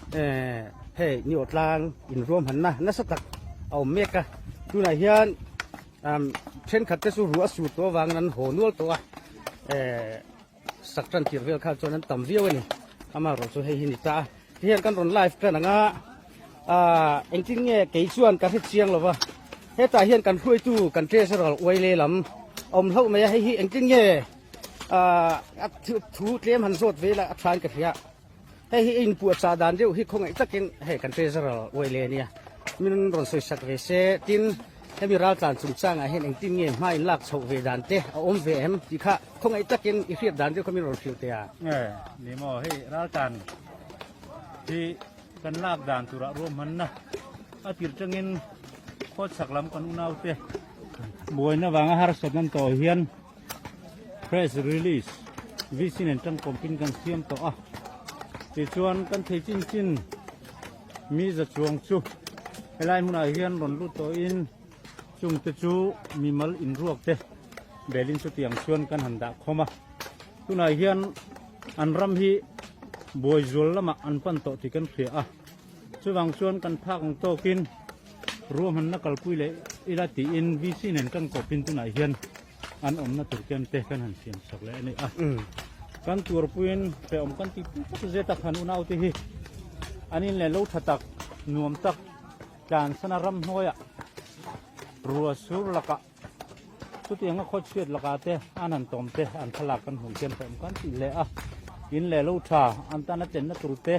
Hei Niawtlang in ruahmannak nasa tak a um mek a. Tunah hian thenkhat te chu ruah a sur tawh avangin an haw nual tawh a. Sak tan tir vel kha chuan an tam viau a ni. Amaherawh chu hei hi ni ta a. Tihian kan rawn live tan ang a, engtin nge kei chuan ka hre chiang lo va. Hetah hian kan hruaitu kan treasurer uai lehlam a awm hlauh mai a, hei hi engtin nge a thu tlem han zawt ve la a thain ka hria. Hei hi inpuahchah dan deuh hi khawngaih takin hei kan treasurer uai leh ania min rawn sawi sak ve se tin hemi raltlan chungchangah hian engtin nge hma in lak chhoh ve dan te a awm ve em tih kha khawngaih takin i hriat dan deuh kha min rawn hrilh teh a. Nge ni maw hei raltlan hi kan lak dan turah ruahmanna a tir tangin khawchhak lam kan unaute buaina vanga harsat nan tawh hian Press release VC nen tangkawmpin kan siam tawh a, tichuan kan thei chin chin mi za chuang chu helai hmunah hian rawn lut tawhin chungte chu mimal inruak te belin chutiang chuan kan han dah khawm a, tunah hian an ram hi buai zual lamah an pan tawh tih kan hria a, chuvang chuan kan phak ang tawkin ruahmanna kalpui leh ila tiin VC nen tangkawpin tunah hian an awmna tur kem te kan han siam sak leh a ni a. Kan turpuiin hrehawm kan tih pui tak zet a khan unau te hi an in leh lo tha tak nuam tak tlansana ramhnuaiah rua sur lakah chutianga khawchhiat lakah te an han tawm te an thlalak kan hmuh hian hrehawm kan tih leh a. In leh lo tha an tana chenna tur te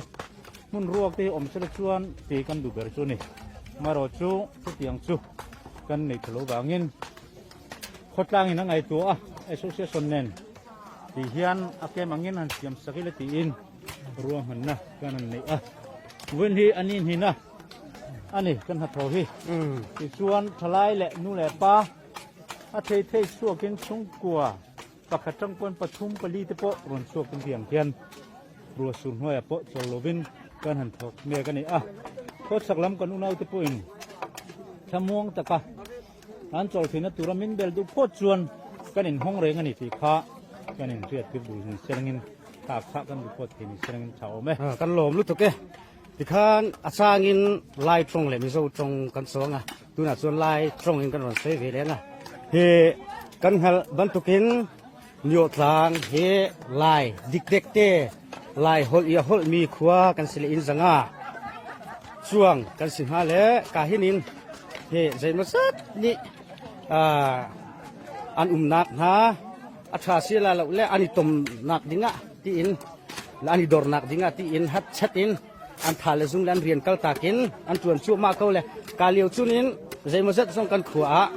hmun ruak te hi awm sela chuan tih kan duh ber chu a ni. Marawh chu chutiang chu kan neih tha lo vangin Khawtlang in a ngaihtuah a, association nen tih hian a kem angin han siam sak ila tiin ruahmanna kan han neih a. Vawiin hi a ni hnin a, a ni kan hnathawh hi. Tichuan thalai leh nu leh pa a thei thei chhuakin chhungkua pakhat tang pawn pathum pali te pawh rawn chhuakin tiang hian ruah sur hnuaiah pawh chawl lovin kan han thawk mek a ni a. Khawchhak lam kan unaute pawhin thlamuang taka An chawlhthihna tura min bel duh phawt chuan kan inhawng reng a ni tih kha kan inhriat tir bul ni serangin thlak kha kan report thei ni serangin tha awm e. Kan lawm lutuk e. Tikhan a changin Lai tawng leh Mizo tawng kan chuang a, tunah chuan Lai tawngin kan rawn sawi ve leng a. Hi kan hngalh bantukin Niawhtlang hi Lai dikdek te, Lai holh i a holhmi khua kan si leh innzang ah chuang kan si hnga le ka hinin hi zeimaw zat nih an umnak hna a ṭha si la lo le an i tomnak dingah tiin an i dornak dingah tiin hatchet in an tha le zung le an rian kaltak in an ṭuan cuahmah ko le ka lio cunin zeimaw zat zong kan khua ah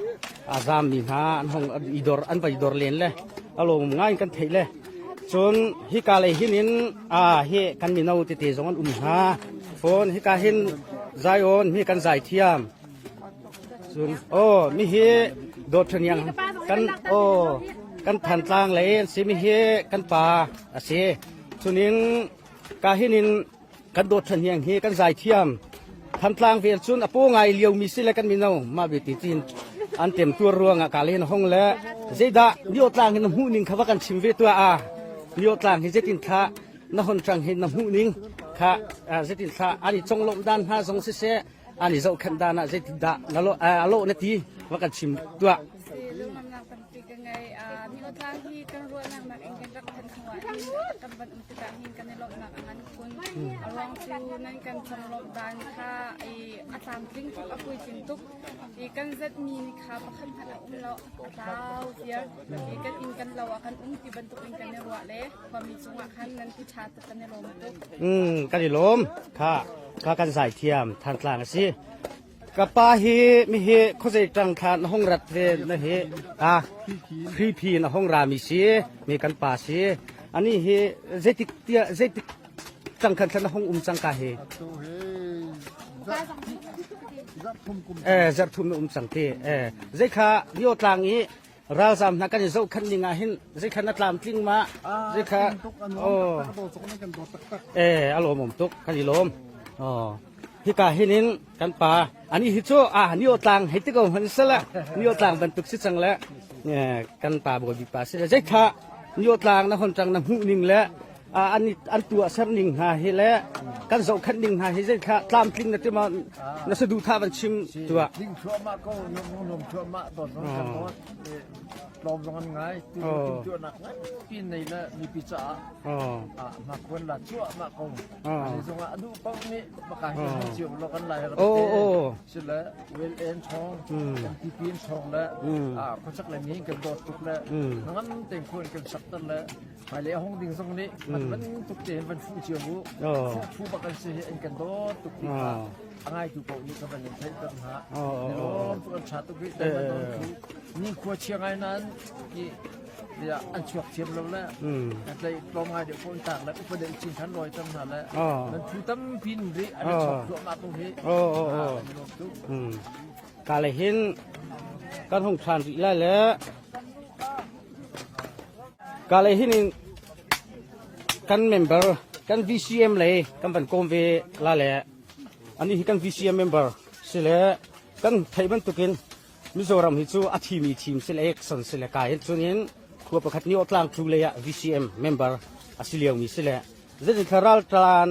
a zaammi hna an hong i dor an va i dor len le a lawmawm ngai in kan theih le cun hika lei hin in a hi kan mino tete zong an um hna fawn hika hin Zion hi kan zai thiam cun oh mi hi dawt thaniang kan oh kan thantlang lei an si mi hi kan pa a si cunin Ka hinin kan dawt than hiang hi kan zaithiam Thantlang vel cun a paw ngai lio mi si le kan mino mah bi ti cin an tem tuar ruangah ka len hong le zeidah nio tlang hin na hmuh ning kha va kan chim ve tua a nio tlang hi zetin thla na hon tang hin na hmuh ning kha zetin thla ani conglawmh dan hna zong siseh ani zohkhenh dan ah zeitin dah na lo a lo na ti va kan chim tua Lungngamnak tampi ka ngei. Miotlang hi kan ruahnak nakin kan rak phanh hnu ah hin kan van um tikah hin kan i lawmhnak a ngan khun. A ruang cu nan kan conglawmh dan kha i a tlamtling tuk, a puitling tuk. I kan zatmi ni kha pakhat hmanh a um lo, a tlau viar. I kan inn kan lo ah kan um ti bantuk in kan i ruah le khuami cungah khan nan ti ṭha tuk kan i lawm tuk. Kan i lawm. Kha kha kan zaithiam Thantlang a si. Ka pa hi mi hi khuazei ṭang thla na hung rat ve na hi a hriphi na hung ra mi si mi kan pa si ani hi zeitik tia zeitik ṭang khan thla na hung um cang ka hi eh zarthum na um cang ti eh zei kha lio tlang i ralzam hna kan i zohkhan ning ah hin zei kha na tlamtling ma zei kha oh eh a lawmawm tuk kan i lawm oh hika hinin kan pa ani hi cu a nio tlang hei ti ko hman sala nio tlang bantuk si cang le kan pa bawi pa si le zei kha nio tlang na hon tang na hmuh ning le An an tuah ser ning hna hi le kan zohkhenh ning hna hi zei kha tlamtling na tima na saduhthah van chim tuah. Ding thluahmah ko nuam thluahmah dawt zong kan dawt tlawm zong an ngai tu tuahnak nganpi nei le mipi caah hmakuan la cuahmah ko ani zongah a duh paoh nih maka hi kan cio lo kan lai ram te sile well en chong MTP in chong le khuachak le mi kan dawt tuk le ngam ten khuan kan sak ter le hmailei a hung ding zong nih man bantuk te van fuh cio mu fuh bak an si hi an kan dawt tuk ti kha a ngaitu paoh nih ka van in theihter hna lawm tuk an tha tuk rih te man don thu ni khua chia ngai nan ki ya an chuak thiam lo le an tlai tlawm ngai deuh ko tak le upa deuh chin than loi tam hna le nan thu tampi ri an chok thluahmah ko hi an lawm tuk Ka le hin kan hung than rih lai le Ka lei hin in kan member kan VCM lei kan van kawm ve la le ani hi kan VCM member si le kan theih bantukin Mizoram hi cu a thimi thim si le action si le ka hin chunin khua pakhat ni tlang tlu lei ah VCM member a si lio mi si le zeitin thla tlan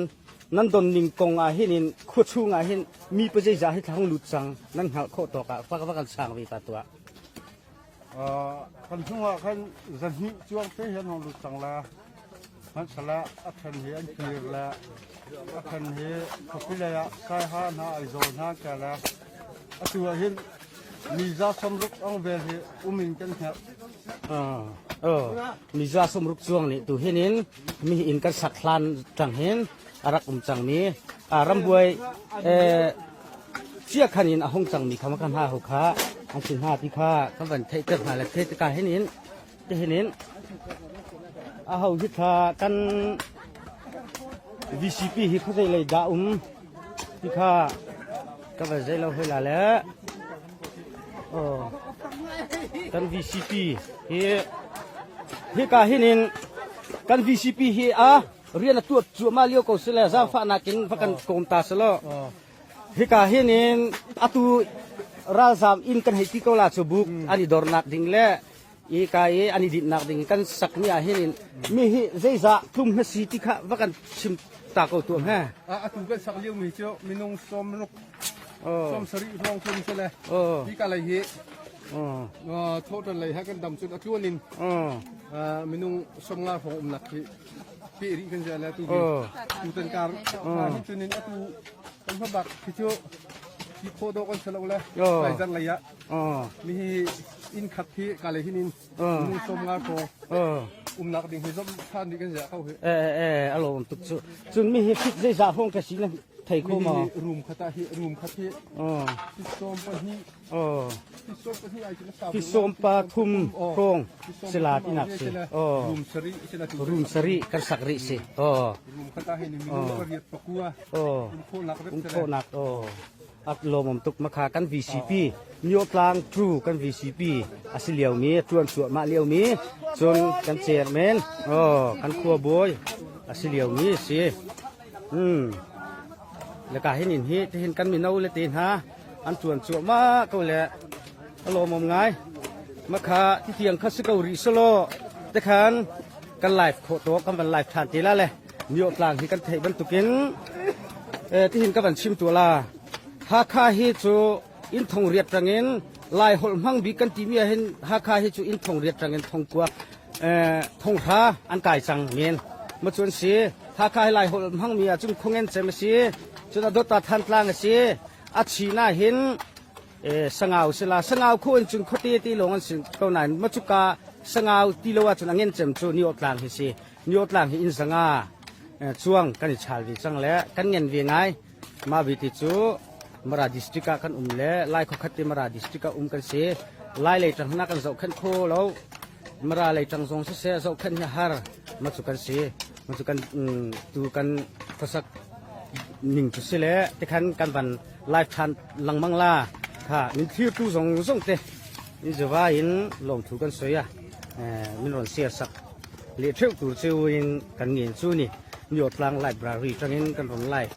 nan don ning kong ah hin in khua chung ah hin mi pa zeizah hi thlang lut cang nan hngalh khawh tawk ah fa kan sang ve ta tuah. Kan chungah khan zahnih cuang te hian hong lut cang la. Hmanhsala a then hi an kir le a then hi khuapi lei ah Saiha hna Aizawl hna ke le atu ah hin miza 60 ong vel hi um in kan hngalh. Miza 60 cuang nih tu hin in mi in kan sak hlan tang hin a rak um cang mi rambuai cia khan in a hung cang mi kha ma kan ha ho kha an sin ha ti kha kan van theih ter hna le the ka hin in te hin in a ho hi tha kan VCP hi khuazei lei dah um ti kha ka van zei lo hoi la le oh kan VCP hi hi ka hin in kan VCP hi a rian a tuat cuahmah lio ko sile zaangfahnak in va kan kawm ta selaw hika hin in atu ralzam inn kan hei ti ko la cu buk an i dornak ding le i ka i an i dinhnak ding kan sakmi ah hin in mi hi zeizah tlum na si ti kha va kan chim ta ko tuah he. Atu kan sak lio mi cu minung 60 70 hrawng tlum sile hi ka lei hi thotan lei ha kan dam cun a tluan in minung 50 hrawng umnak khi pe rih kan sia le tu hi tu tan kar hi cunin atu kan hma bak khi cu hi kho do kan selo le lai zan lei ah mi hi inn khat hi ka le hin in minung 50 hrawng umnak ding hi zom than dih kan sia ko hi. Eh eh alo tuk cu cun mi hi fit zeizah hong ka si na thei kho ma? Room khat ah hi room khat hi 12. Ti sawm pathum hrawng sila tinak si. Room sarih kan sak rih si. Um khawhnak at lawmawm tuk makha kan VCP Myo Tlang True kan VCP a si lio mi tuan cuahmah lio mi cun kan chairman oh kan khua bawi a si lio mi si. Le ka hin in hi tihin kan mino le te hna an tuan cuahmah ko le a lawmawm ngai. Makha titiang kha si ko rih selaw tekhan kan live khawh to kan van live than te la le Myo Tlang hi kan theih bantukin tihin ka van chim tu la. Hakha hi cu inn thong riat rangin Lai holh hmang bik kan timi ah hin Hakha hi cu inn thong riat rangin thong kua thong hra an kai cang men ma cun si. Hakha hi Lai holh hmang mi ah cun khongen cem a si cun a dawt Thantlang a si a china hin Sangau sila Sangau khu in cun khuate ti lawng an si ko nain macuka Sangau ti lo ahcun a ngen cem cu Niawtlang hi si. Niawtlang hi inn zanga cuang kan i chal ve cang le kan ngen ve ngai. Mah vi ti cu Mara district ah kan um le Lai khuakhat te Mara district ah um kan si. Lai lei tang hna kan zohkhenh kho lo. Mara lei tang zong siseh zohkhenh hi har ma cu kan si. Ma cu kan tu kan khuasak ning cu si le tikhan kan van live than lengmang la kha min thlir tu zong zong te in zuwa in lawmthu kan soi a min ron share sak le theu tur chu in kan ngen chu ni Myo Tlang Library tangin kan ron live.